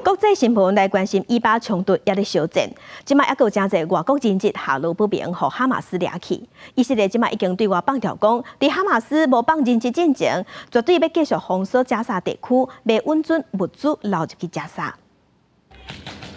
國際新聞來關心以巴衝突猶咧燒戰，這擺猶閣有誠濟外國人質下落不明，予哈馬斯掠去。以色列這擺已經對外放調講，佇哈馬斯無放人質進前，絕對欲繼續封鎖加沙地區，袂允准物資流入去加沙。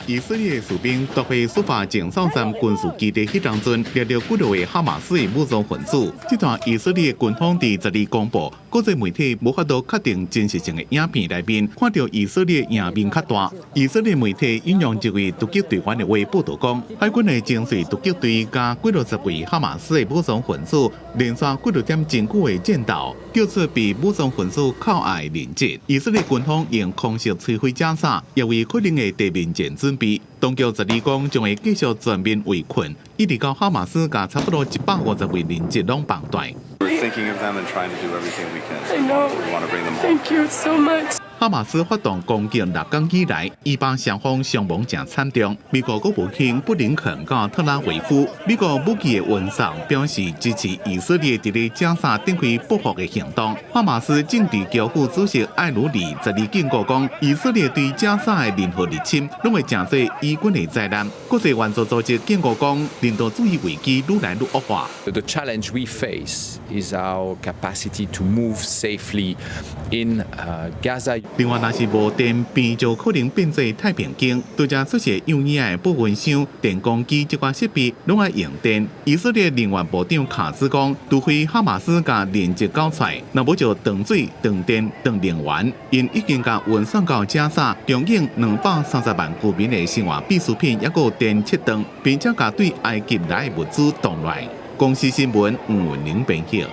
以色列士兵奪回蘇法前哨站軍事基地彼當陣，掠著幾落個哈馬斯的武裝分子。這段以色列軍方佇12公布，國際媒體無法度確定真實性的影片內面，看著以色列贏面較大。以色列媒體引用一位突擊隊員的話報導講，海軍的精銳突擊隊佮幾落十位哈馬斯的武裝分子連續幾落點真久的戰鬥，救出被武裝分子扣押的人質。以色列軍方用空襲摧毀加沙，也為可能的地面戰準備。當局十二講將會繼續全面圍困，一直到哈馬斯共差不多150位人質攏放斷。 We're thinking of them and trying to do everything we can. I know. We want to bring them home. Thank you so much. 哈馬斯發動攻擊六工以來，以巴雙方傷亡誠慘重。美國國務卿布林肯到特拉維夫，美國武器的運送表示支持以色列佇咧加沙展開報復的行動。哈馬斯政治局副主席艾魯里十二警告講，以色列對加沙的任何入侵，攏會成做以軍的災難。國際援助組織警告講，人道主義危機愈來愈惡化。 The challenge we face is our capacity to move safely in Gaza. 另外，若是無電，病就可能變做太平間。拄才出現有影的保溫箱、電工機這款設備攏愛用電。以色列能源部長卡茲講，除非哈馬斯共人質交出來，若無就斷水、斷電、斷能源。𪜶已經共運送到加沙，供應230萬居民的生活必需品，猶閣有電切斷，並且共對埃及來的物資擋來。公視新聞吳文玲編譯。